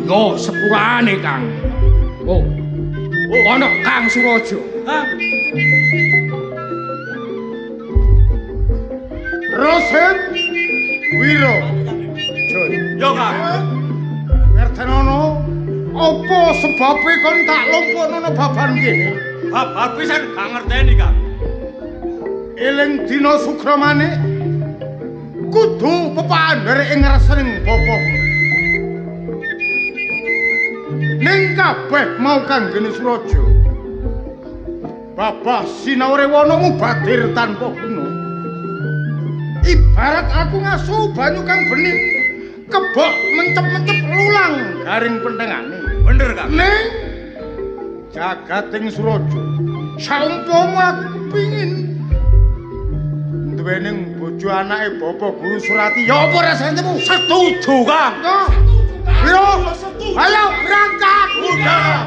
Yo sepurane, Kang. Oh. Ana Kang Suraja. Kang. Rosen Wiro. Jun. Yo, Kang. Ngertenono apa sebabe kon tak lumpuknono baban kene? Babar pisan gak ngerteni, Kang. Eling dina Sukramane kudu pepandhere ing resening bapa. Ning kabeh mau kanggene Suraja. Babah Sinawrewana mubadir tanpa guna. Ibarat aku ngasu banyu kang bening, kebok mencep-mencep lulang garing penthengane. Bener, Kang. Ning jagating Suraja, saumpama aku kepingin duweni bojo anake Bapak Guru Surati, ya apa rasane? Setuju, Kang. Wiro, ayo berangkat. Udah.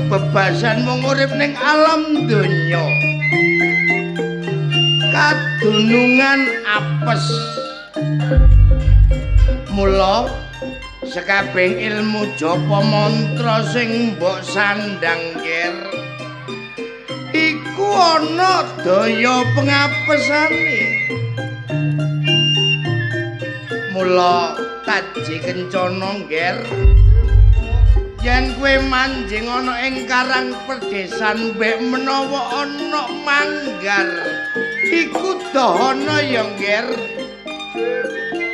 Bebasan mung urip ning alam donya kadunungan apes. Mula sekabeh ilmu japa mantra sing mbok sandang ger iku ana daya pengapesane. Mula Taji Kencana nger, yen kowe manjing ana ing karang perdesan mbek menawa ana manggar iku dahana ya ngger.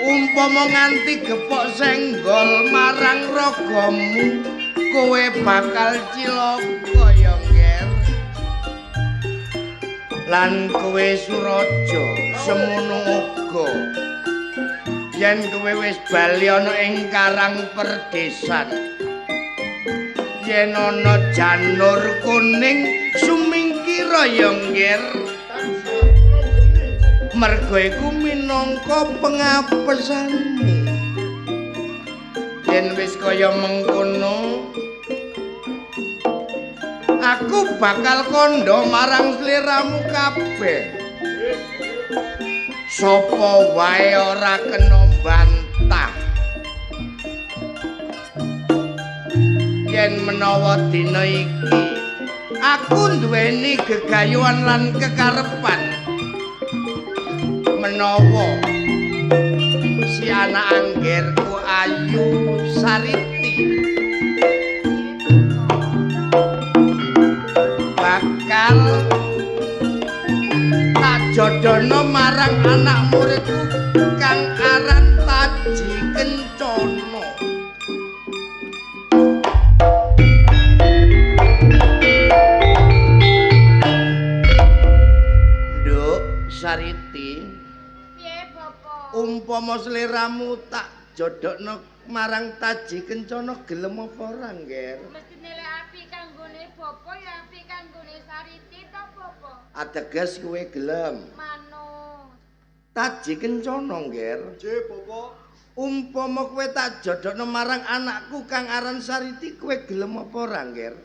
Umpama nganti gepok senggol marang ragamu kowe bakal cilaka ya ngger. Lan kowe Suraja semono uga yen kowe wis bali ana ing karang perdesan, yen ana janur kuning sumingkira ya ngger, merga iku minangka pengapesanmu. Yen wis kaya mengkono aku bakal kandha marang sliramu kabeh. Sapa wae ora kena bantah. Yen menawa dina iki aku duweni gegayuhan lan kekarepan menawa si anak anggerku Ayu Sariti bakal tak jodohno marang anak muridku kang aran Taji Kencana. Nduk Sariti, piye Bapak? Umpama sliramu tak jodhokno marang Taji Kencana gelem apa ora, Ngger? Mestine lek apik kanggone Bapak ya apik kanggone Sariti to, Bapak. Ateges kowe gelem. Manut. Taji Kencana, Ngger. Nggih, Bapak. Umpama kowe tak jodhokno marang anakku kang aran Sariti kowe gelem apa ora, Ngger?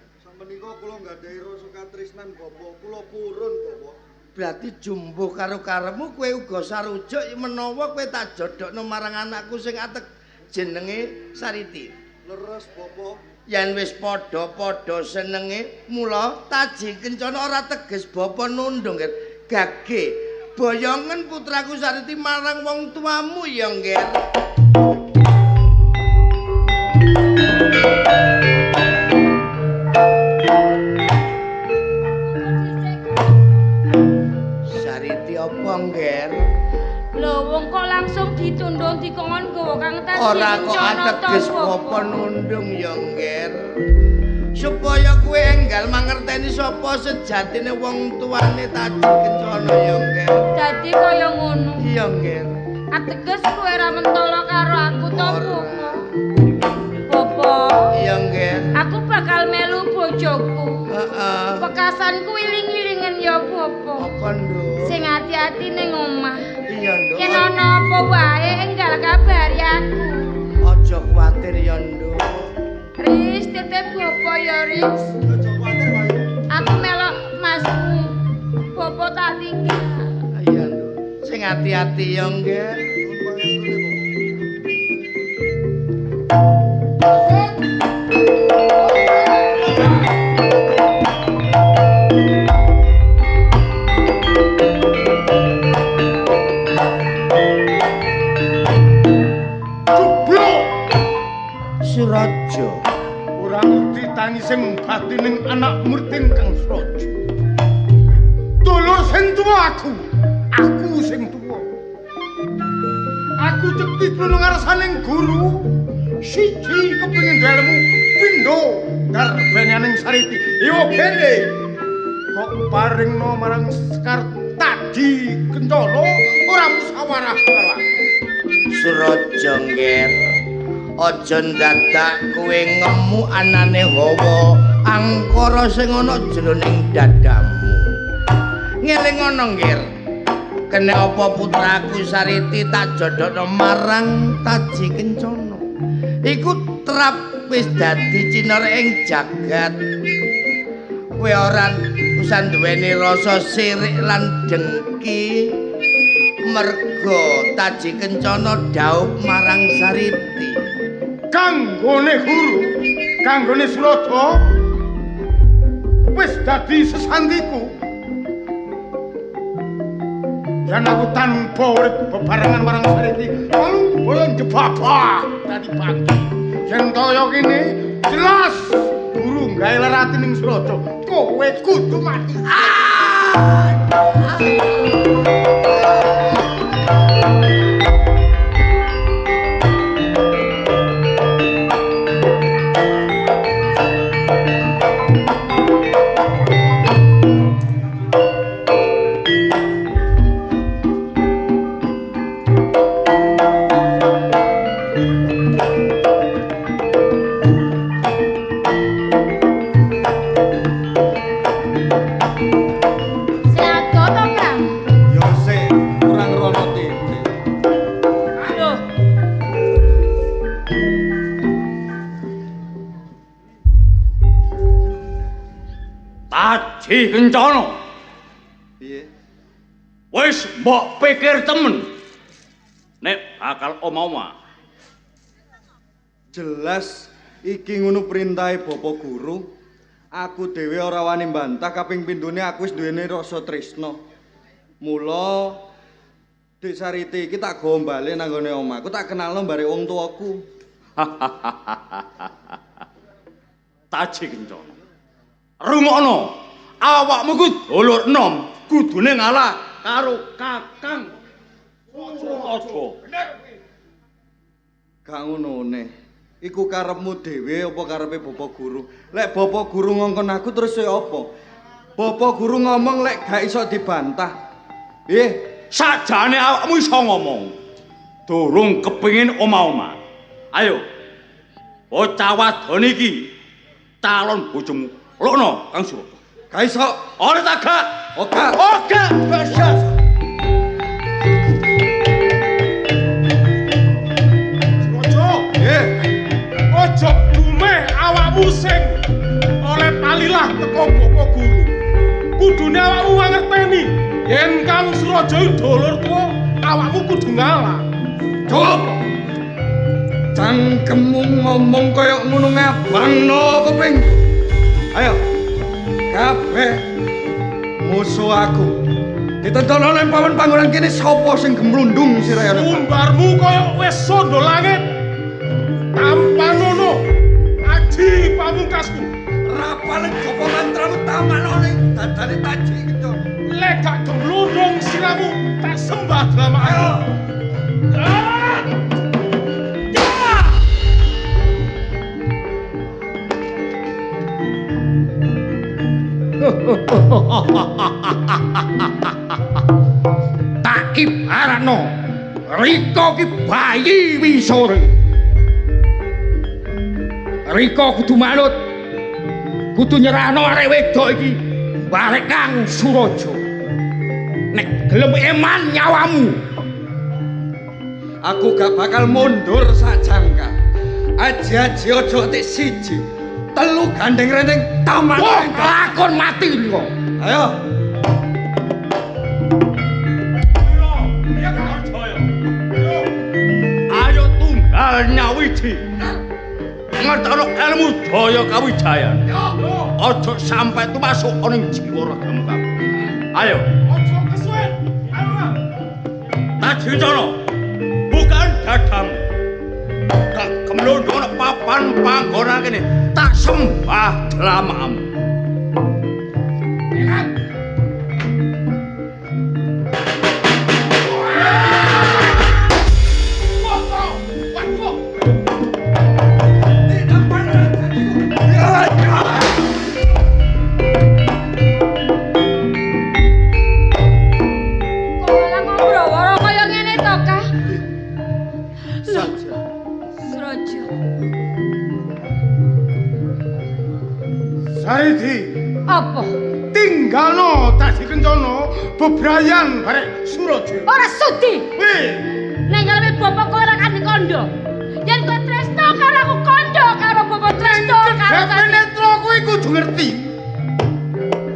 Menika kula nggadahi rasa katresnan Bapak, kula purun Bapak. Berarti jumbuh karo karepmu kowe uga sarujuk menawa kowe tak jodhokno marang anakku sing atek jenenge Sariti. Leres Bapak. Yen wis padha-padha senenge, mula Taji Kencana ora teges bapa nundung, Nger. Gage boyongen putraku Sariti marang wong tuamu ya, Nger. Sariti apa, Nger? Lho wong kok langsung ditundung dikongkon nggawa Kang Taji Ora kok Kencana to, ateges bapa nundung ya, Nger. Supaya kowe enggal mangerteni sapa sejatine wong tuane Taji Kencana ya, Nger. Dadi kaya ngono. Iya, Nger. Ateges kowe ora mentolo karo aku to, Ora. Bapak. Bapak, Iya, Nger. aku bakal melu bojoku. Heeh. Pekasanku iling-ilingen ya, Bapak. Apa, Nduk? Sing ati-ati ning omah. Iya, Nduk. Yen ana apa wae enggal kabari aku. Aja kuwatir ya, Nduk. Riz, titip Bapak ya, Riz. Aja kuwatir, Bayu. Aku melok masmu. Bapak tak tinggal. Iya, Nduk. Sing ati-ati ya, Nger. Nuwun pangestune Bapak. Cublok. Suraja. Ora ngerti tangising batining anak murid Kang Suraja. Dulur sing tuwa aku, aku sing tuwa. Aku cekti klono ngarsaning guru. Siji kepengin dalemu, pindho darbenyaning Sariti. Yo kene. Kok paringno marang Sekar Taji Kencana ora musyawarah karo aku. Suraja, Nger. Aja ndadak kowe ngemu anane hawa angkara sing ana jroning dadamu. Ngelingono, Nger. Kene apa putraku Sariti tak jodhokno marang Taji Kencana. Iku trap wis dadi cinara ing jagat. Kowe ora usah duweni rasa sirik lan dengki. Merga Taji Kencana dhaup marang Sariti. Kanggone guru, kanggone Suraja wis dadi sesantiku. Yen aku tanpa urip bebarengan marang Sariti, lalu boyo njebabah dadi bangki. Yen kaya kene jelas guru gawe lerati ning Suraja, kowe kudu mati. Sing ado to, Kang? Ya sik, kurang rono titik. Lho, Taji Kencana. Piye? Wis mbok pikir temen. Nek bakal omah-omah. Jelas iki ngono perintahe Bapak Guru. Aku dhewe ora wani mbantah kaping pindhone aku wis duweni rasa tresna. Mula Dik Sariti iki tak gawa bali nang gone omahku, tak kenalno bare wong tuaku. Taji Kencana. Rungokno, awakmu ku dulur enom, kudune ngalah karo Kakang Suraja. Gak ngonone. Iku karepmu dhewe apa karepe Bapak Guru? Lek Bapak Guru ngongkon aku terus ya apa? Bapak Guru ngomong lek gak iso dibantah. Piye? Sajane awakmu iso ngomong. Durung kepengin omah-omah. Ayo. Bocah wadon iki calon bojomu. Lokno Kang Suraja. Gak iso. Ora ta gak? Ora. Oke, besok. Suraja, Nggih. aja dumeh awakmu sing oleh palilah Suraja iki dulur tuwa, awakmu kudu ngalah. Cukup. Cangkemmu ngomong kaya ngono ngabangno kuping. Ayo. Kabeh musuh aku. Ditentono nang papan panggonan kene sapa sing gemlundung sirahe ana. Umbarmu kaya wis sondo langit. Tampanono aji pamungkasku. Rapale japa mantramu tamano ning dadane Taji Kencana. Lek gak gemlundung siramu tak sembah drama. Ayo. Tak ibaratno Rika ki bayi wisore. Rika kudu manut. Kudu nyerahno arek wedok iki barek Kang Suraja. Nek gelem eman nyawamu. Aku gak bakal mundur sak jangka. Aji-aji aja tik siji. Telu gandeng renteng tamat. Wah, lakon mati Rika. Ayo. Ayo tunggal nyawiji. Ngertono ilmu Jaya Kawijayan. Aja sampe tumasuk ana ing jiwa ragamu kabeh. Ayo. Aja kesuwen. Ayo, Kang. Taji Kencana. Bukan dadamu. Kak kemlundung ana papan panggonan kene. Tak sembah dlamamu. Kok malah ngobrol kaya ngene to, Kang? Saja. Suraja. Sariti, Apa? tinggalno Taji Kencana bebrayan barek Suraja. Ora sudi. Weh, Nek ngarepe bapak kowe ora kandhi kondo. Yen kowe tresno karo aku kondo karo bapak tresno karo Depe Taji. netra kuwi kudu ngerti.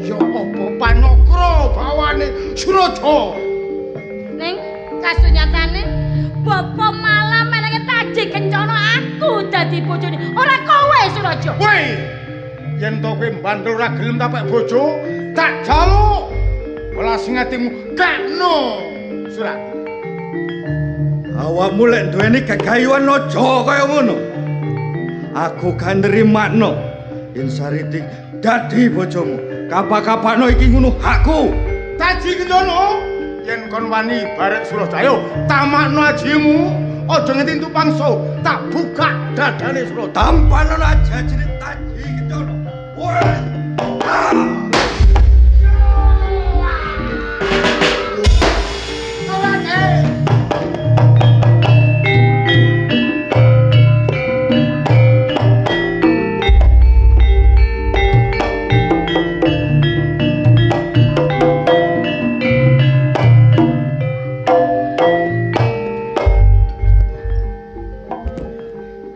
Ya apa panokra bawane Suraja. Ning kasunyatane bapak malah menenge Taji Kencana aku dadi bojone. Ora kowe Suraja. Weh, yen to kowe mbandel ora gelem tapek bojo, tak jaluk. Welas sing atimu kekno surat. Awakmu lek duweni gegayuhan aja kaya ngono. Aku gak nrimakno yen Sariti dadi bojomu. Kapak-kapakno iki ngono hakku. Taji Kencana, yen kon wani barek Suraja, ayo tamakno ajimu, aja nganti entuk pangsa, tak buka dadane Suraja. Tampanono aja-ajine Taji Kencana. Woi. Ah!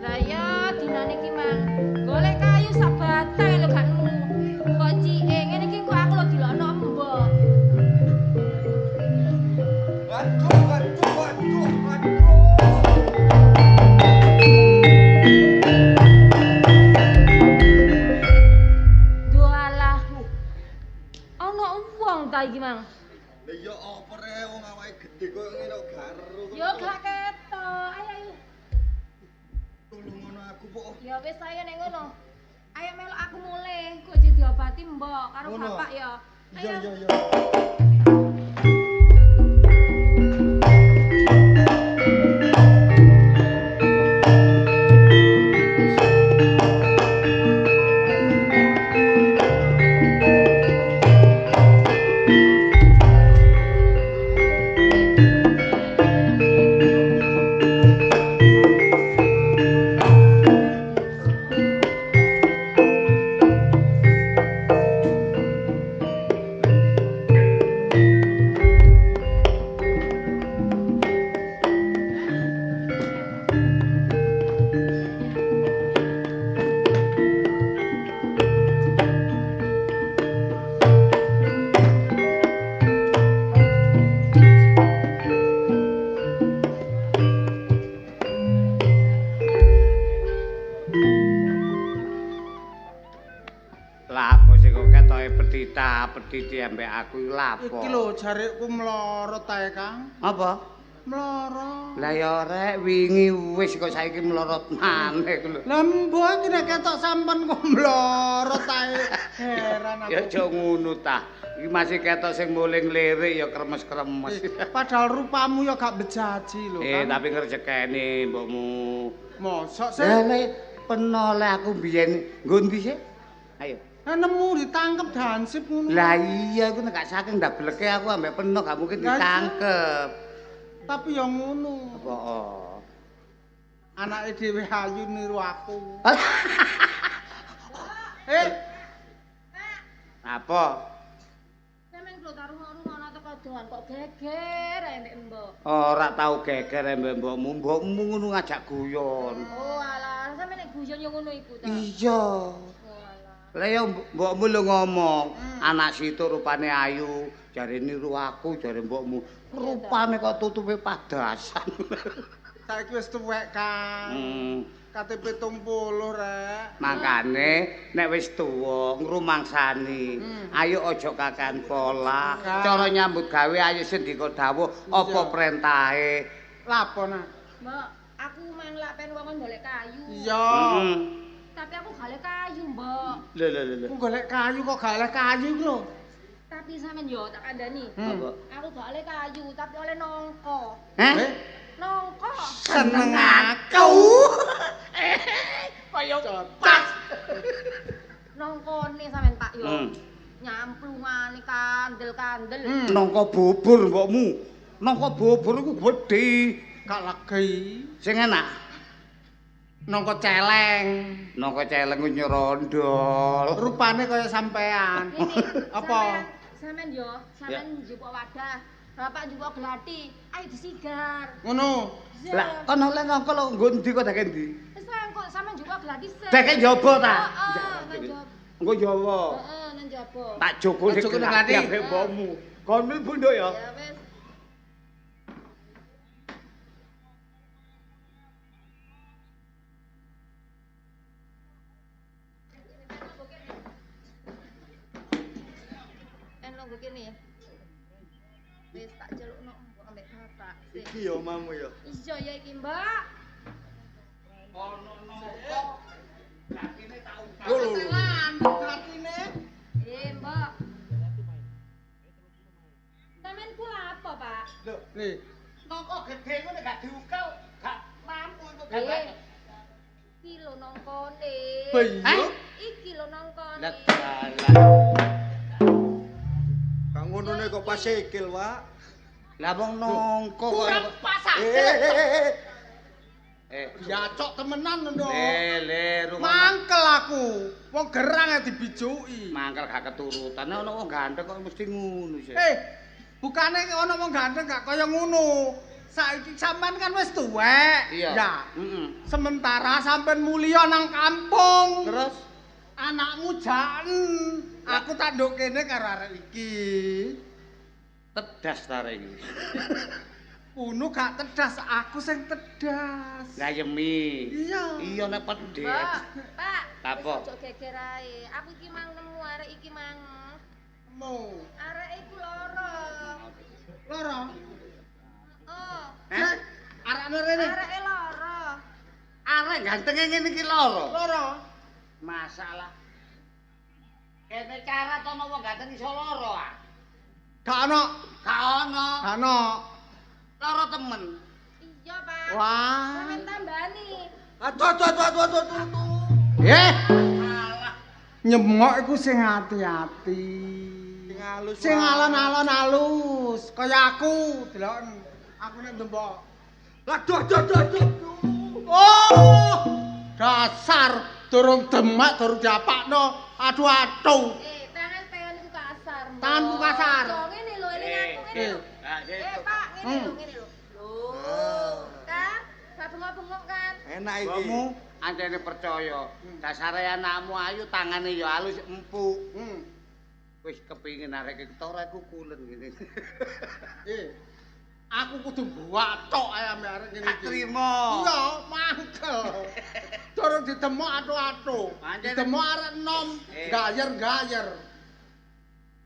Lah ya dinane iki Mang. Golek kayu sak batang lho gak nemu. Kok cike ngene iki kok aku lho dilokno mbok. Waduh, waduh, waduh, waduh. Doalah. Ana wong ta iki Mang? Lah ya apa rek wong awake gedhe koyo ngene kok gak ero. Ya gak ketok. Ayo ayo. Tulungono aku po. Ya wis ayo nek ngono. Ayo melok aku mulih. Kok jadi diobati mbok karo Ngono. bapak ya. Iya Ayo. iya iya. iki ambek aku iki lapo? Iki lho jarikku mlorot ae, Kang. Apa? Mlorot. Lah ya rek wingi wis kok saiki mlorot maneh ku lho. Lah mbok iki nek ketok sampean kok mlorot ae. Heran aku. Ya aja ngono ta. Iki masih ketok sing muling lirik ya kremes-kremes. Padahal rupamu ya gak bejaji lho, Kang. Tapi ngrejekene mbokmu. Mosok sih? Lah lek penoleh aku biyen nggo ndi sih? Ayo. Lah nemu ditangkep dansip ngono. Lah iya iku nek gak saking ndableke aku ambek peno gak mungkin ditangkep. Tapi ya ngono. Apa? Anake dhewe ayu niru aku. Apa? Sampeyan lho tak rungok-rungokno teko doan kok geger ae ndek mbok. Ora tau geger mbek mbokmu, mbokmu ngono ngajak guyon. Oh alah, sampeyan nek guyon ya ngono iku ta. Iya. Lah ya mbokmu lho ngomong, anak situ rupane ayu, jare niru aku, jare mbokmu. Rupane kok tutupe padasan. Saiki wis tuwek, Kang. KTP 70 rek. Makane nek wis tuwa ngrumangsani, ayo aja kakean pola. Cara nyambut gawe ayo sendika dawuh apa perintahe. Lapo nak? Mbok, aku mang lak pen wong golek kayu. Iya. Tapi aku golek kayu, Mbok. Lho lho lho. Aku golek kayu kok gak oleh kayu iku lho. Tapi sampean yo tak kandhani. Apa? Aku gak oleh kayu, tapi oleh nongko. Heh? Nongko. Seneng aku. Kaya pas. Nongkone sampean Pak yo. Nyamplungane kandel-kandel. Nongko bubur mbokmu. Nongko bubur iku gedhe. Gak legi. Sing enak. Nongko celeng. Nongko celeng ku nyerondol. Rupane kaya sampean. Apa? Sampean yo, sampean njupuk wadah. Bapak njupuk glati, ayo disigar. Ngono. Lah, kono oleh nongko lho nggo endi kok dake endi? Wis engko sampean njupuk glati sik. Dake njaba ta? Heeh, nang njaba. Engko njaba. Heeh, nang njaba. Tak jogo sing glati ambek mbokmu. Kon mlebu nduk ya. Ya wis. Kene. Wis tak celukno mbok ambek bapak. Iki ya omamu ya. Iya ya iki, Mbak. Ono nongko. Glatine tak utang. Lho glatine. Mbok. Sampeyan ku lapo, Pak? Lho, nih. Nongko gedhe ku nek gak diukel, gak mampu iku gak. Iki lho nongkone. Hah? Iki lho nongkone. Lah dalah. Ngonone kok pas sikil, Pak. Lah wong nongko kok kurang pas. Ya cok temenan lho. Le, mangkel aku. Wong gerang ae dibijuki. Mangkel gak keturutan. Nek ana wong ganteng kok mesti ngono sih. Bukane ana wong ganteng gak kaya ngono. Saiki sampean kan wis tuwek. Iya. Sementara sampean mulya nang kampung. Terus anakmu jaen. Aku tak nduk kene karo arek iki. Tedas ta arek iki. Kuno gak tedas, aku sing tedas. Lah yemi. Iya. Iya nek pedhet. Pak, Apa? Ojo geger ae. Aku iki mang nemu arek iki mang. Nemu. Arek iku loro. Loro? Heeh. Heh? Arekne rene. Areke loro. Arek gantenge ngene iki loro. Loro. Masalah. Kene cara to wong ganteng iso loro ah. Gak ono. Gak ono. Gak ono. Loro temen. Iya, Pak. Wah. Sampeyan tambani. Aduh aduh aduh aduh aduh aduh. Malah nyemok iku sing ati-ati. Sing halus. Sing alon-alon halus. Kaya aku, deloken. Aku nek ndembok. Aduh aduh aduh aduh. Oh! Dasar durung demak durung diapakno. Aduh aduh. Tangan iku kasar. Tanganku kasar. Lho ngene lho, eling aku ngene lho. Pak, ngene lho, ngene lho. Lho, kan gak bengok-bengok kan. Enak iki. Mbokmu ancene percaya. Dasare anakmu ayu, tangane ya halus empuk. Wis kepingin arek ketara iku kulen ngene. Aku kudu mbathok ae ambek arek ngene iki. Trimo. Iya, mangkel. Durung ditemok atu-atu. Ditemok arek enom, gayer-gayer.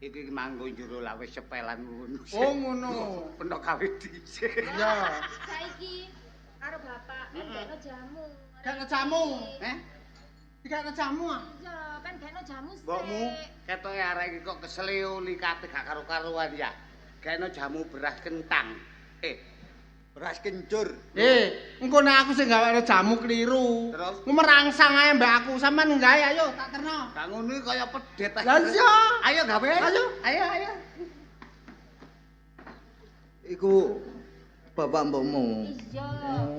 Iki manggo njero lawis sepelan ngono. Oh ngono. Penak gawe dhisik. Iya. Saiki karo bapak kan gekno jamu. Gekno jamu. Eh? Dikekno jamu ah. Iya, kan gekno jamu sik. Mbokmu ketoke arek iki kok kesleo likate gak karo-karuan ya. Gekno jamu beras kentang. Beras kencur. Engko nek aku sing gawekno jamu kliru. Terus? Merangsang ae mbak aku, sampean gawe ayo tak terno. Gak ngono iki kaya pedet. Lah iya. Ayo gawe. Ayo. Ayo, ayo. Iku bapak mbokmu. Iya,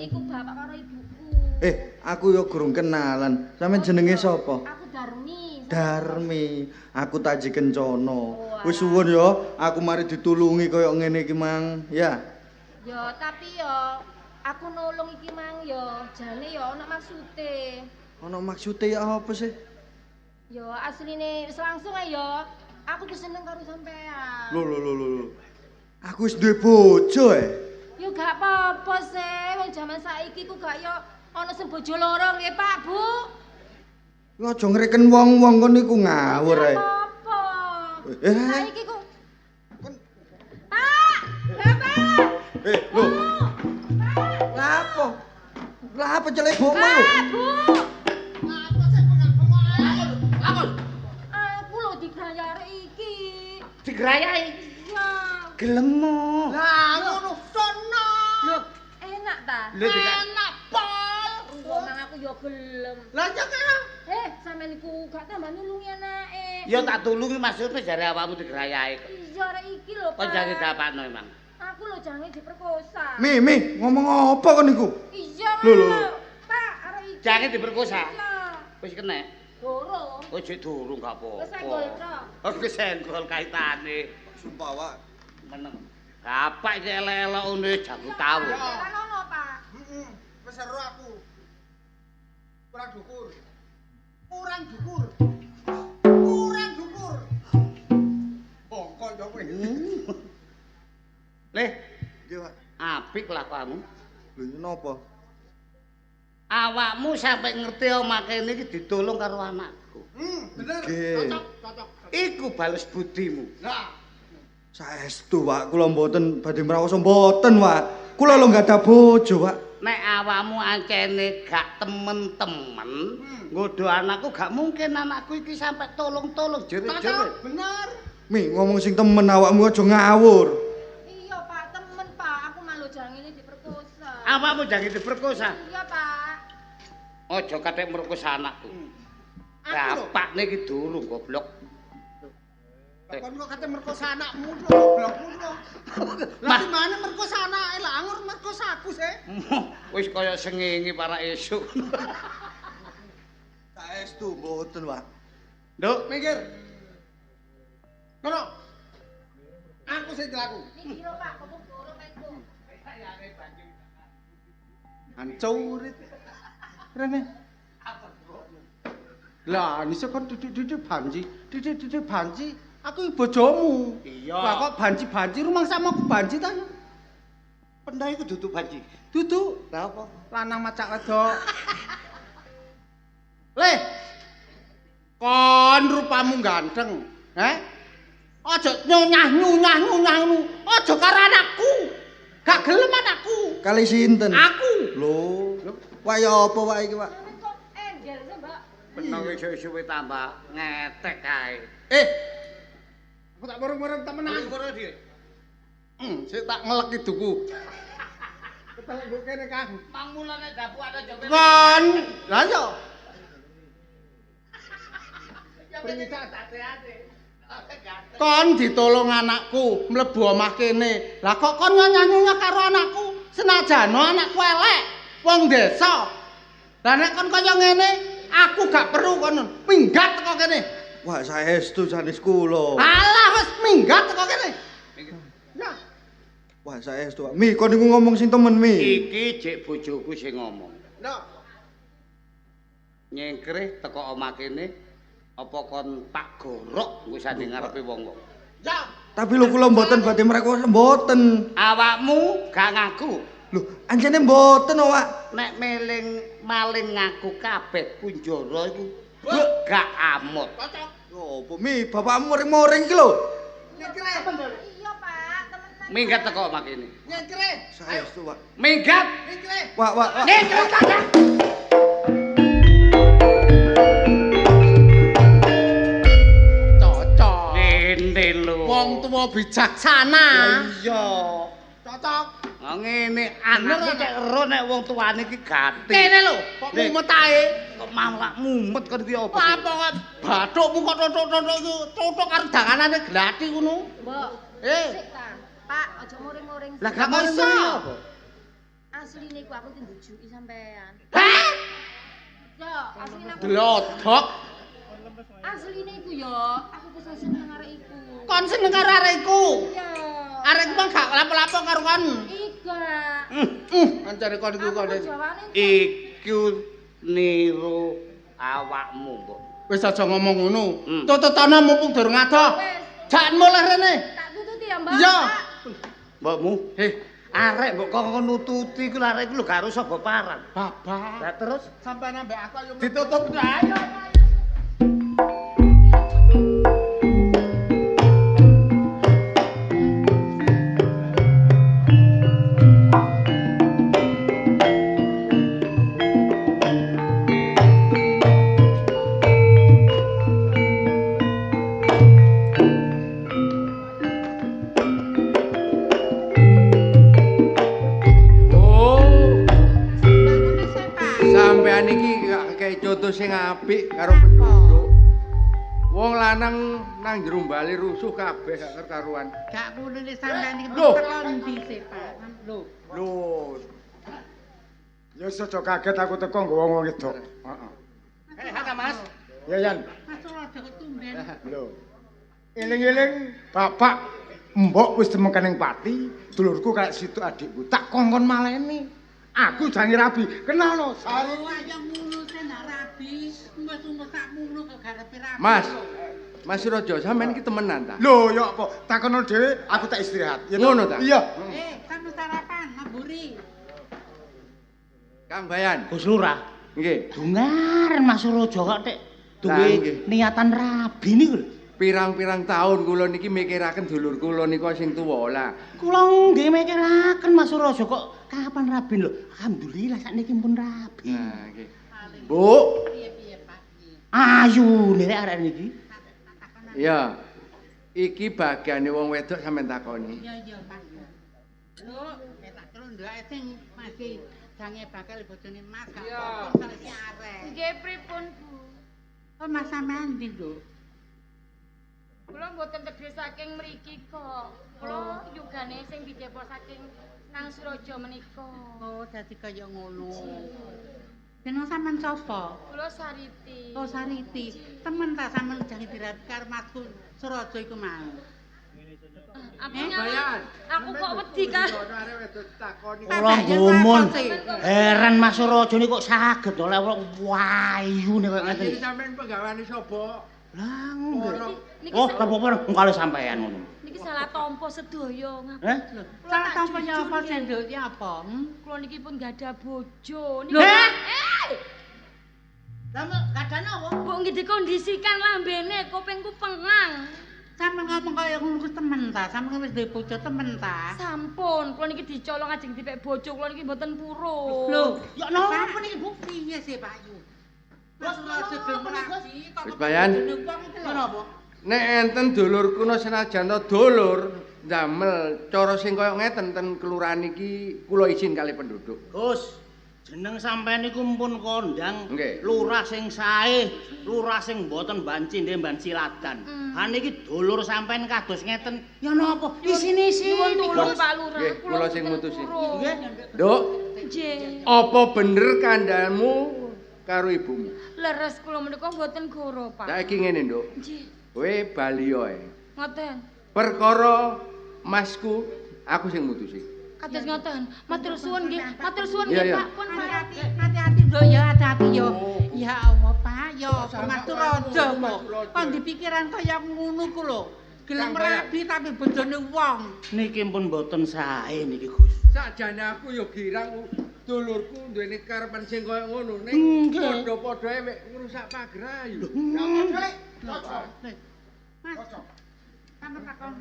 iku bapak karo ibuku. Aku yo gurung kenalan. Sampeyan jenenge sapa? Aku Darmi. Darmi. Aku Taji Kencana. Wis suwun yo, aku mari ditulungi kaya ngene iki mang, ya. Yo, tapi yo aku nulung iki mang yo, jane yo ana maksude. Ana maksude ya apa sih? Yo asline wis langsung ae yo. Aku ku seneng karo sampean. Lho lho lho lho. Aku wis duwe bojo e. Yo gak apa-apa sih, wong jaman saiki ku gak yo ana sing bojo loro nggih Pak, Bu. Lho aja ngreken wong-wong kon niku ngawur ae. Gak apa-apa. Saiki ku Pak, Bapak. Lho. Lapo? Lapo celek mbokmu iku? Pak, Bu. Lapo sih bengak-bengok ae. Lapo? Aku lho digrayare iki. Digrayai? Iya. Gelem. Lah ngono sono. Lho, enak ta? Enak pol. Wong aku yo gelem. Lah iya kene. Sampeyan iku gak tambah nulungi anake. Ya tak tulungi maksudnya jare awakmu digrayai kok. Iya arek iki lho, Pak. Kok jange dapatno emang. Aku lho jange diperkosa. Mi, ngomong apa kon niku? Iya. Lho. Pak, arek iki. Jange diperkosa. Iya. Wis kena. Durung. Oh, jek durung gak apa-apa. Wis senggol tok. Oh, wis senggol kaitane. Sumpah, Wak. Meneng. Bapak iki elek-elek ngene jago tau. Kan ono, Pak. Heeh. Wis seru aku. Kurang dukur. Kurang dukur. Kurang dukur. Bongkok yo kowe. Leh, nggih, Pak. Apik kelakuanmu. Lho, napa? Awakmu sampe ngerti omah kene iki ditolong karo anakku. Bener. Cocok, cocok. Iku bales budimu. Lah, saestu, Pak. Kula mboten badhe mrawosa mboten, Pak. Kula lho nggak ada bojo, Pak. Nek awakmu ancene gak temen-temen, nggodho anakku gak mungkin anakku iki sampe tolong-tolong jerit-jerit. Bener. Mi, ngomong sing temen awakmu aja ngawur. Iya, Pak, temen, Pak. Aku malu jangine diperkosa. Awakmu jange diperkosa? Iya, Pak. Aja kathek merkosa anakku. Bapakne iki durung goblok. Lah kon kok kate merkosa anakmu lho, goblokmu lho. Lah dimane merkosa anake? Lah angur merkosa aku sih. Wis kaya sengenge para esuk. Saestu mboten, Pak. Nduk, mikir. Kono. Aku sing dilaku. Niki lho, Pak, kok gorong aku. Hancur. Rene. Lah, nisa kon didik-didik banji, didik-didik banji. Aku bojomu. Iya. Lah kok banji-banji rumangsamu aku banji ta? Pendha iku duduk banji. Duduk. Lah apa? Lanang macak wedok. Le. Kon rupamu ganteng, heh? Aja nyonyah-nyunyah nyunyah ngono. Aja karo anakku. Gak gelem anakku. Kali sinten? Aku. Lho. Wak ya apa wak iki, Pak? Kok enggel sih, Mbak? Penong isuk-isuk tambah ngetek kae. Aku tak murung-murung temenan. Murung dhewe. Sik tak ngelek iduku. Ketelek mbok kene, Kang. Pangmulane dapukane jope. Kon. Lah yo. Kon ditolong anakku mlebu omah kene. Lah kok kon nyanyah-nyanyah karo anakku? Senajan anakku elek, wong desa. Lah nek kon kaya ngene, aku gak perlu kon minggat teko kene. Wah, saestu sanes kula. Alah wis minggat teko kene. Ya. Wah, saestu. Mi, kon niku ngomong sing temen, Mi. Iki jek bojoku sing ngomong. Lho. Nyengkrih teko omah kene apa kon tak gorok engko sanding ngarepe wong-wong. Ya. Tapi lho kula mboten badhe merkosa mboten. Awakmu gak ngaku. Lho, ancene mboten kok, Pak. Nek meling maling ngaku kabeh kunjara iku gak amot. Cocok. Opo mi bapakmu muring-muring iki lho. Nyengkre. Iya, Pak, temenan. Minggat teko omah kene. Nyengkre. Saestu, Pak. Minggat. Nyengkre. Wak, wak, wak. Nyengkre ta. Cocok. Ngene lho. Wong tuwa bijaksana. Iya. Cocok. Ngene anakku cek ero nek wong tuane iki gati. Kene lho, kok mumet ae. Kok malah mumet kok iki apa? Apa kok bathukmu kok tutuk-tutuk iku tutuk karo danganane glati ngono. Mbok. Eh. Sik ta. Pak, aja muring-muring. Lah gak Gak iso. apa? Asline iku aku dibujuki sampean. Hah? Ya, asline aku. Glodok. Asline iku ya, aku kesel seneng arek iku. Kon seneng karo arek iku. Iya. Arek iku mah gak lapo-lapo karo kon. Iga. Ancane kon iku kon. Iku niru awakmu, Mbok. Wis aja ngomong ngono. Tututana mumpung durung adoh. Jan mulih rene. Tak tututi ya, Mbak. Iya. Mbokmu, arek mbok kok nututi iku arek iku lho gak harus sapa parang. Bapak. Lah terus sampean ambek aku ayo ditutup ayo. Sampean iki gak contoh sing apik karo penduduk. Wong lanang nang jero bali rusuh kabeh gak karuan. Gak ngono nek sampean iki Loh. terlondi sih, Pak. Lho. Lho. Ya wis aja kaget aku teko nggawa wong wedok. Heeh. Eh, Mas. Ya Yan. Mas ora kok tumben. Lho. Eling-eling bapak mbok wis temekan ning pati, dulurku kayak situ adikku. Tak kongkon maleni. Aku jange rabi. Kenal no, Sari. Oh, ayo ngono sih nak rabi. Wis umur sak ngono kok garepe rabi. Mas. Mas Raja, sampean iki temenan ta? Lho, ya apa? Takono dhewe, aku tak istirahat. Ya toh? Ngono ta? Iya. Eh, sampe sarapan namburi. Kang Bayan. Gus Lurah. Nggih. Dungar Mas Raja kok tek Lah, duwe nggih. niatan rabi niku lho. Pirang-pirang tahun kula niki mikiraken dulur kula niku sing tuwa lah. Kula nggih mikiraken Mas Raja kok kapan rabi lho. Alhamdulillah sakniki pun rabi. Nah, nggih. Bu, Piye-piye, Pak? Piye? Ayu nderek arek niki. iya. Iki bagiane wong wedok sampean takoni. Iya, iya, Pak. Lho, tak terus ndake sing masih jange bakal bojone Mas gak apa-apa salese arek. Nggih pripun, Bu? Oh, Mas sampean ndi, Nduk? Kula mboten tedhe saking mriki kok. Kula yugane sing didepo saking nang Suraja menika. Oh, dadi kaya ngono. Jeneng sampean sapa? Kula Sariti. Oh, Sariti. Temen ta sampean jange dirabi karo Masku Suraja iku mau. Aku nyala. Aku kok wedi kan. Kula gumun. Heran Mas Raja niku kok saged oleh wong wayune koyo ngeten. Iki sampean penggaweane sapa? Lah nggih. Oh, apa-apa kali sampean ngono. Niki salah tampa sedaya. Eh? Salah tampa ya apa sih, Nduk? Ya apa? Kula niki pun gadah bojo. Lho? Eh! Lah mbok gadane apa? Mbok nggih dikondisikan lambene, kupingku pengang. Sampeyan ngomong kaya ngono ku temen ta? Sampeyan wis duwe bojo temen ta? Sampun, kula niki dicolong ajeng dipek bojo, kula niki mboten purun. Lho, ya napa niki Bu? Piye sih, Pak Yu? Mas Raja gelem rabi kok Wis bayan. Kenapa? Nek enten dulur kuno senajan to dulur ndamel cara sing kaya ngeten ten kelurahan iki kula izin kali penduduk. Gus, jeneng sampean niku mpun kondang Nggih. lurah sing sae, lurah sing mboten banci ndhe banci ladan. Ha niki dulur sampean kados ngeten, ya napa? Isine-isine. Nyuwun tulung Pak Lurah, Nggih, kula sing mboten mutusi. purun. Nggih. Nduk, Nggih. apa bener kandhamu karo ibumu? Leres kula menika mboten goro, Pak. Saiki ngene, Nduk. Nggih. Kowe bali ae. Ngoten. Perkara masku aku sing mutusi. Kados ngoten. Matur suwun nggih. Matur suwun Iya, nggih, iya. Pak. Pun Hati-hati, hati-hati Nduk ya, hati-hati ya. Ya Allah, Pak, ya apa Mas Raja kok. Kon dipikiran kaya ngono ku lho. Gelem rabi tapi bojone wong. Niki pun mboten sae niki, Gus. Sakjane aku ya girang dulurku duweni karepan sing kaya ngono ning Nggih. padha-padha mek ngrusak pager ayu. Lho. Mas. Sampeyan takon.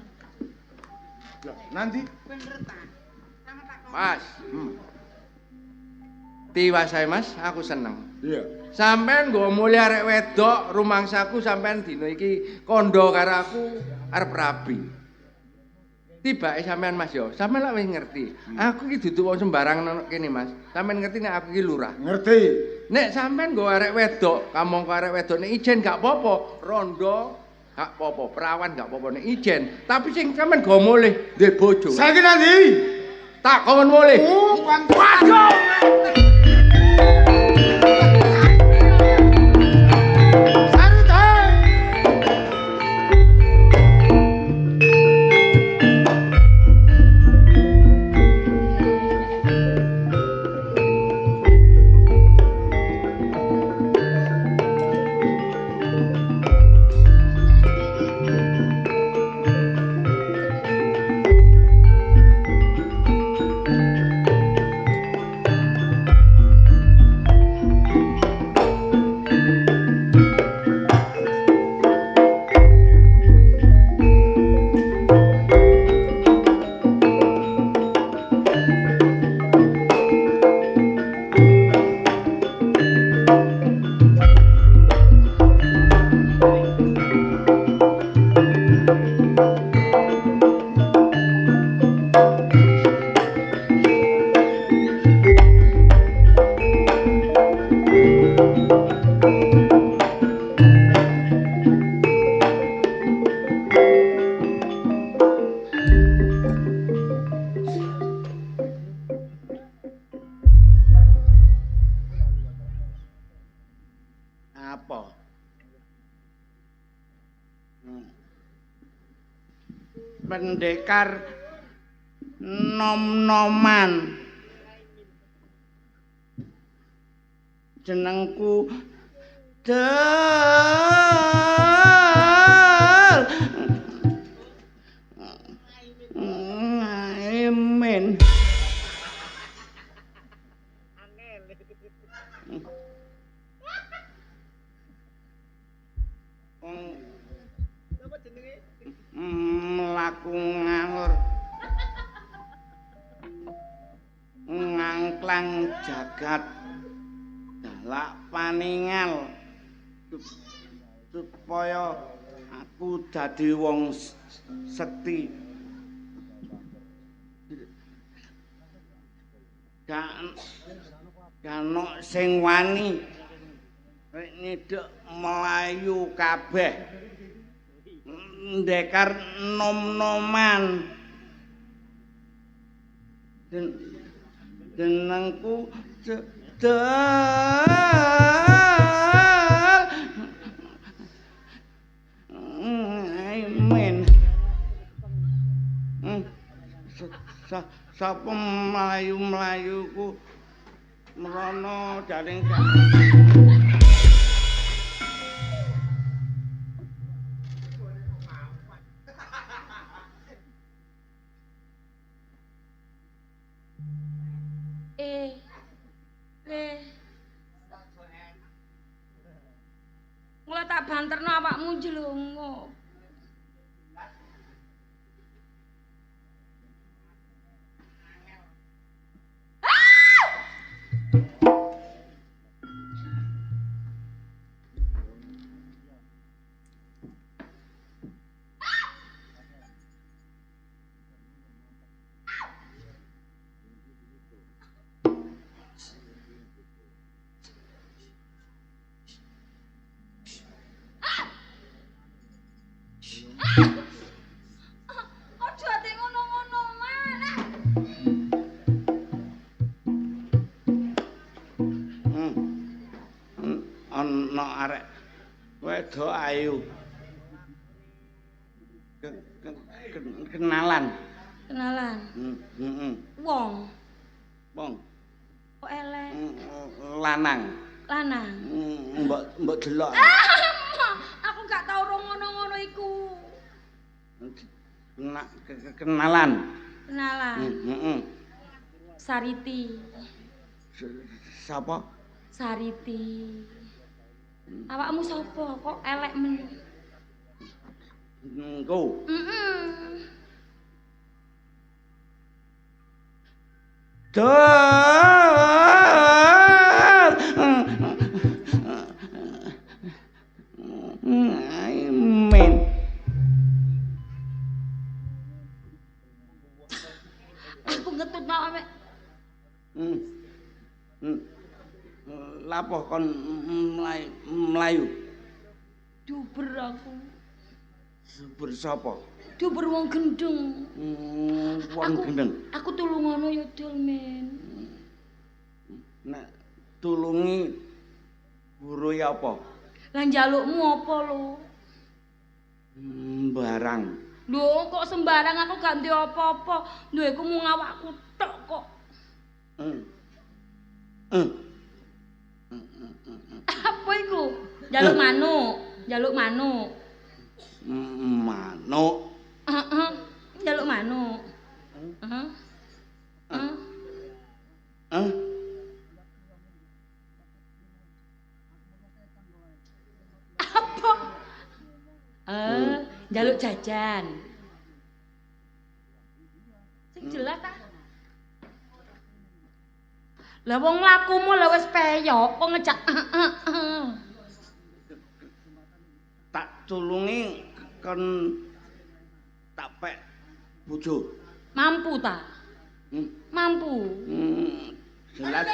Lah, nanti bener ta? Sampeyan takon. Mas. Tiwasae Mas, aku seneng. Iya. Sampeyan nggo mulih arek wedok rumangsaku sampeyan dina iki kandha karo aku arep rabi. Tibake sampean Mas yo, sampean lak wis ngerti. Aku iki dudu wong sembarang nang kene Mas. Sampean ngerti nek aku iki lurah. Ngerti. Nek sampean nggo arek wedok, kamangka arek wedok nek ijen gak apa-apa, rondo gak apa-apa, perawan gak apa-apa nek ijen. Tapi sing sampean nggo mulih ndek bojo. Saiki nanti tak kon mulih. Oh, waduh. Pendekar nom-noman jenengku Del Ngaimin. Mlaku ngalor ngangklang jagat dalak paningal supaya aku dadi wong sekti. Gak sing wani rek nyedhek mlayu kabeh. Ndekar nom-noman jenengku Del Ngaimin. Sapa mlayu-mlayu ku mrono jaring. Mula tak banterno awakmu njlungup. Aja ate ngono-ngono maneh. Ana arek wedok ayu. Kenalan. Kenalan. Heeh. Wong. Wong. Kok elek? Lanang. Lanang. Mbok delok. Aku gak tau ngono-ngono iku. Kenalan. Kenalan. Heeh. Sariti. Sapa? Sariti. Awakmu sapa kok elek men? Engko. Heeh. Men. Aku ngetutno mek. Lapo kon mlayu? Duber aku. Duber sapa? Duber wong gendeng. Wong gendeng. Aku tulungono ya Dul, Men. Nek tulungi buruhe apa? Lah njalukmu apa lho? Barang. Lho kok sembarang, aku gak duwe apa-apa. Duweku mung awakku tok kok. Apa iku? Njaluk manuk, njaluk manuk. Manuk. Heeh. Njaluk manuk. Heeh. Heeh. Apa? Njaluk jajan. Sing jelas ta? Lah wong lakumu lha wis peyok kok ngejak. Tak tulungi kon tak pek bojo. Mampu ta? Mampu. Jelas.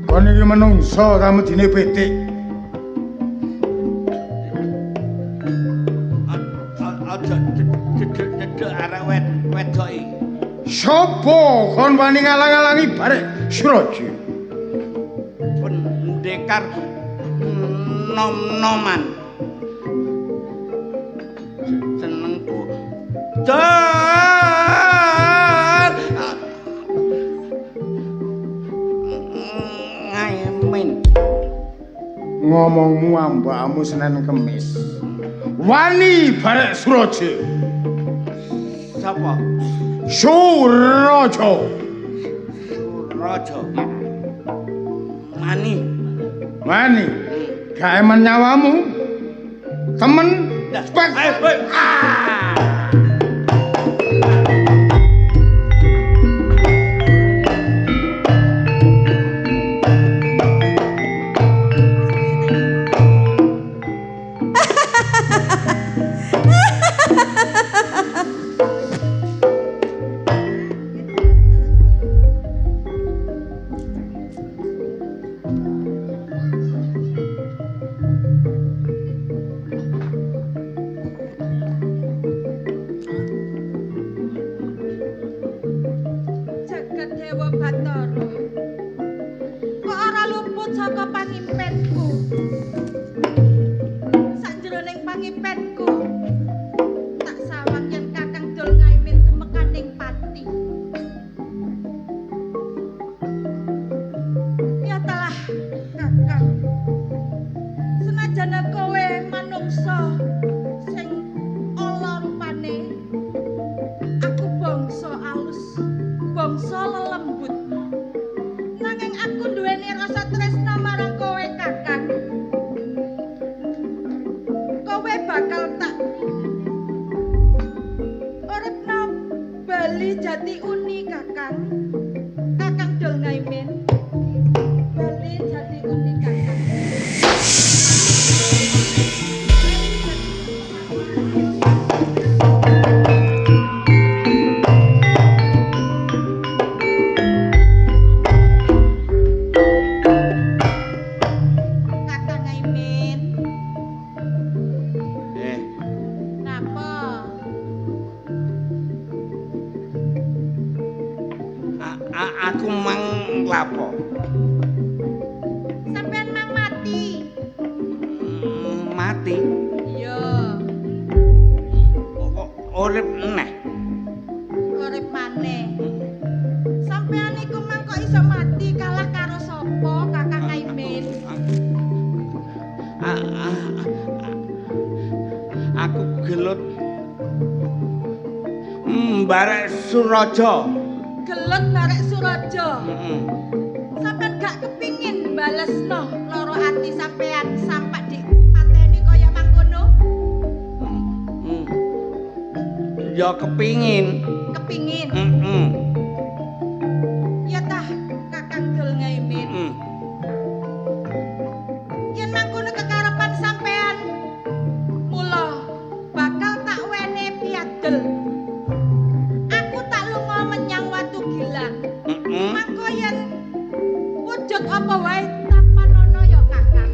Kon iki menungso ta medine pitik. Aja cedhek arek wedok iki. Sopo kon wani ngalang-alangi Barek Suraja? Pendekar nom-noman. Senengku. Ngaimin. Ngomongmu ambakmu Senin Kemis. Wani Barek Suraja. Sapa? Suraja. Suraja. Mani. Mani. Gak eman nyawamu. Temen. Spek. Aku mang lapo? Sampeyan mang mati. Mati? Iya. Kok urip neh? Urip maneh. Sampeyan iku mang kok iso mati kalah karo sapa, Kakang Aimin? Mbarek Suraja. Gelut barek Suraja. Heeh. Sampeyan gak kepingin balesno lara ati sampeyan sampak dipateni kaya mangkono? Ya kepingin. Kepingin. Heeh. Ya tah Kakang Dul Ngaimin. Heeh. Yen mangkono kekarepan sampean mula bakal tak wene piagel. Aku tak lunga menyang Watu Gilang. Heeh. Mangko yen wujud apa wae tapanono ya Kakang.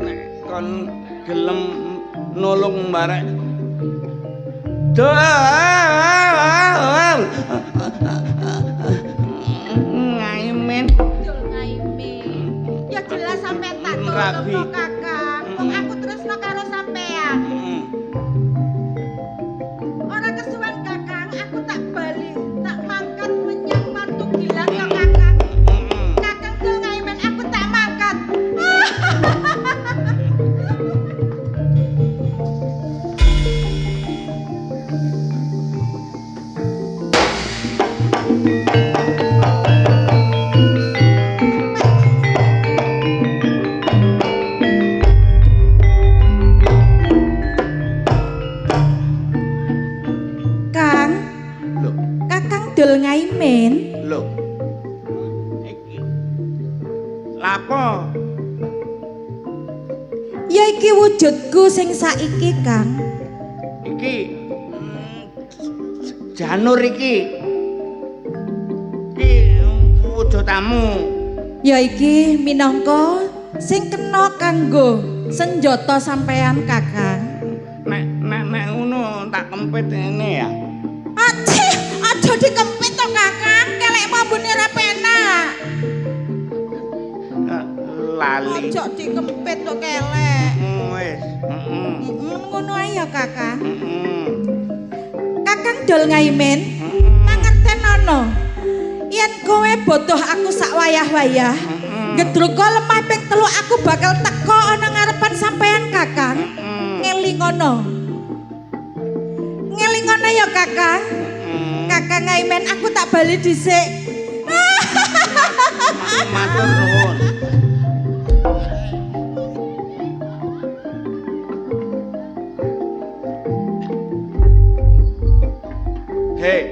Nek kon gelem nulung mbarek Dul Ngaimin. Dul Ngaimin. Ya jelas sampean tak Rabi. tulungno Kakang. Wong aku tresno karo sampean. Ora kesuwen Kakang, aku tak bali, tak mangkat menyang Watu Gilang ya Kakang. Kakang Dul Ngaimin, aku tak mangkat. Kang, Lho, Kakang Dul Ngaimin. lho. Iki. Lapo? Ya iki wujudku sing saiki, Kang. Iki janur iki. Iki wujudamu. Ya iki minangka sing kena kanggo senjata sampean, Kakang. Nek nek nek ngono tak kempit ngene ya. Acih, aja dikempit to, Kakang. Kelek mambune ora penak. Lali. Aja dikempit to kelek. Wis. Heeh. Ngono ae ya, Kakang. Heeh. Kakang Dul Ngaimin, mangertenono. Yen kowe bodoh aku sak wayah-wayah, gedruka lemah ping 3 aku bakal teko ana ngarepan sampean, Kakang. Ngelingono. Ngelingono ya, Kakang. Kakang Ngaimin, aku tak bali dhisik. Matur nuwun. Hei.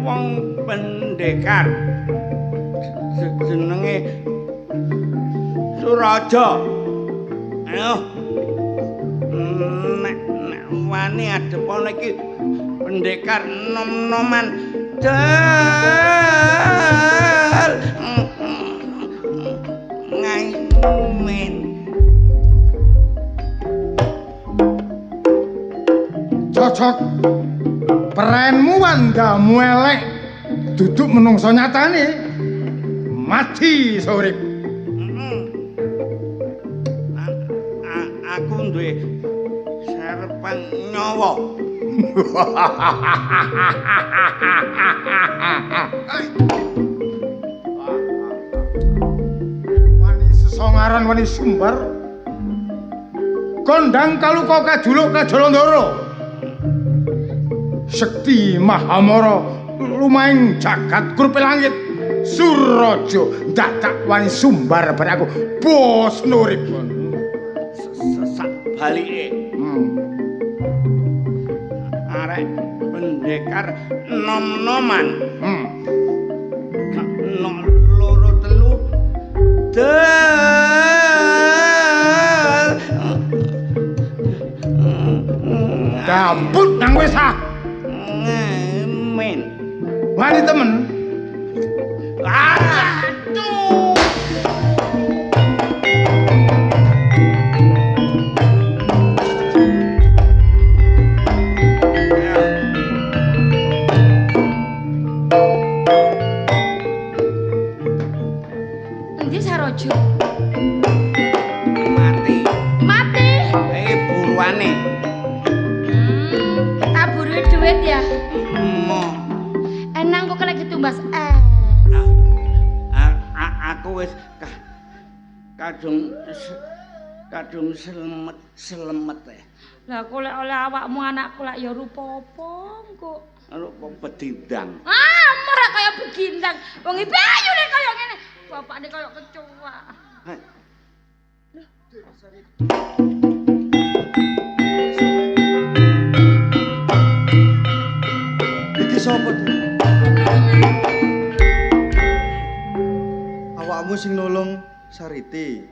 Wong pendekar jenenge Suraja. Ayo. Nek nek wani adepono iki pendekar nom-noman. Dal. Ngaimin. Cocok. Perenmu wandamu elek. Duduk menungso nyatane. Mati iso urip. Aku duwe serpan nyawa. Wani sesongaran wani sumbar. Kondang kaluka kajuluk kajalandara. Sekti Mahamara lumaing jagat grupe langit. Suraja dadak wani sumbar bar aku bos nurip. Sak balike. Arek pendekar nom-noman. Nom loro telu. Dal. Dambut nang wis ah. Ngemen. Wani temen. Aduh. Endi Sarojo? Mati. Mati. Buruane. Tak buruin duit ya. Mo. Enang kok kena ditumbas es. Aku wis kadung kadung selemet-selemet ya. Lah kok lek oleh awakmu anakku lak ya rupa apa engko? Rupa bedindang. Ah, ora kaya begindang. Wong iki ayune kaya ngene. Bapakne kaya kecoa. Heh. Iki sapa, Dik? Awakmu sing nulung Sariti.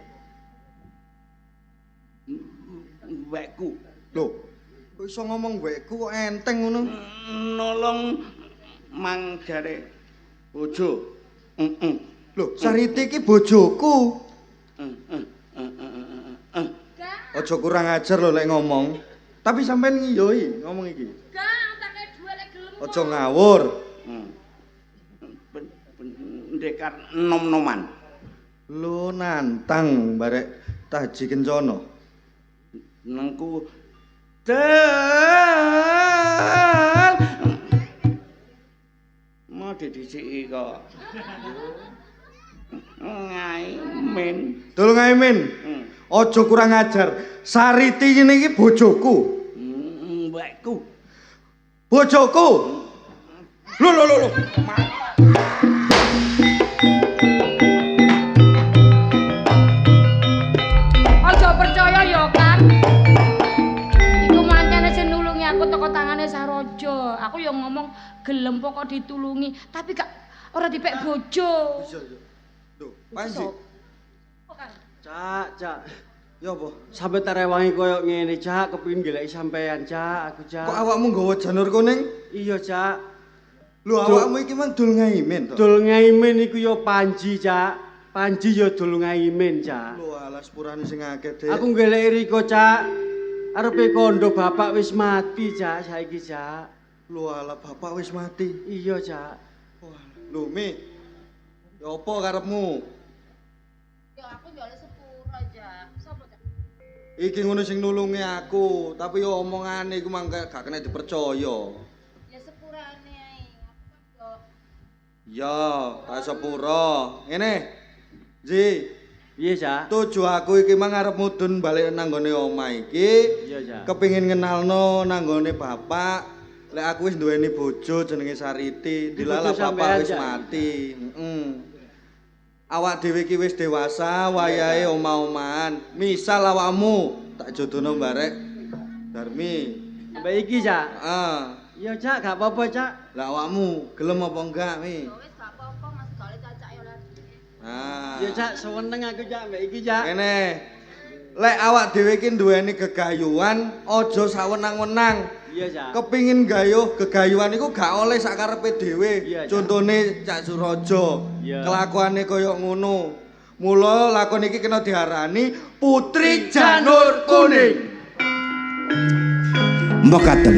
Wekku. Lho, kok iso ngomong wekku kok enteng ngono? Nolong mang jare bojo. Heeh. Lho, Sariti iki bojoku. Aja kurang ajar lho lek ngomong. Tapi sampean ngiyoi ngomong iki. Gak, tak kei dhuwit lek gelem. Aja ngawur. Pendekar nom-noman. Lho nantang barek Taji Kencana. Nengku dal. Mau didhisiki kok. Ngaimin. Dul Ngaimin. Aja kurang ajar. Sariti ngene iki bojoku. Mbakku. Bojoku. Lho lho lho lho. Aja percaya ya, Kang. Iku mancane sing nulungi aku teko tangane Saroja. Aku ya ngomong gelem pokok ditulungi, tapi gak ora dipek bojo. Iya iya. Lho, Panji. Cak, Cak. Ya apa? Sampe tak rewangi koyo ngene, Cak, kepengin goleki sampean, Cak, aku, Cak. Kok awakmu nggawa janur kuning? Iya, Cak. Lho, awakmu iki mang Dul Ngaimin to? Dul Ngaimin iku ya Panji, Cak. Panji ya Dul Ngaimin, Cak. Lho, alas purane sing akeh, Dik. Aku goleki Riko, Cak. Arepe kondo bapak wis mati, Cak, saiki, Cak. Lho, alah bapak wis mati. Iya, Cak. Wah, lho, Mi. Ya apa karepmu? Ya aku njaluk sepuro, Cak. Sopo, Cak? Iki ngono sing nulungi aku, tapi yo omongane iku mang gak kena dipercaya. Ya sepurane ae. Aku kan yo Ya, tak sepuro. Ngene. Ji, Piye, Cak? tuju aku iki mang arep mudhun balik nang nggone omah iki. Iya, Cak. Kepingin ngenalno nang nggone bapak. Lek aku wis duweni bojo jenenge Sariti, dilalah Bojo bapak sampean, wis Cak? mati. Heeh. Awak dhewe iki wis dewasa, wayahe omah-omahan. Misal awakmu tak jodohno barek Darmi. Mbak iki, Cak. Heeh. Iya, Cak, gak apa-apa, Cak. Lah awakmu gelem apa enggak, Mi? Ya wis gak apa-apa, Mas gak oleh cacak ya lah. Nah. Iya, Cak, seneng aku, Cak, mbak iki, Cak. Ngene. Lek awak dhewe iki duweni gegayuhan, aja sawenang-wenang. Iya, Cak. Kepingin gayuh, gegayuhan iku gak oleh sakarepe dhewe. Iya, Cak. Contone Cak Suraja, Iya. kelakuane kaya ngono. Mula lakon iki kena diarani Putri Janur Kuning. Mekaten.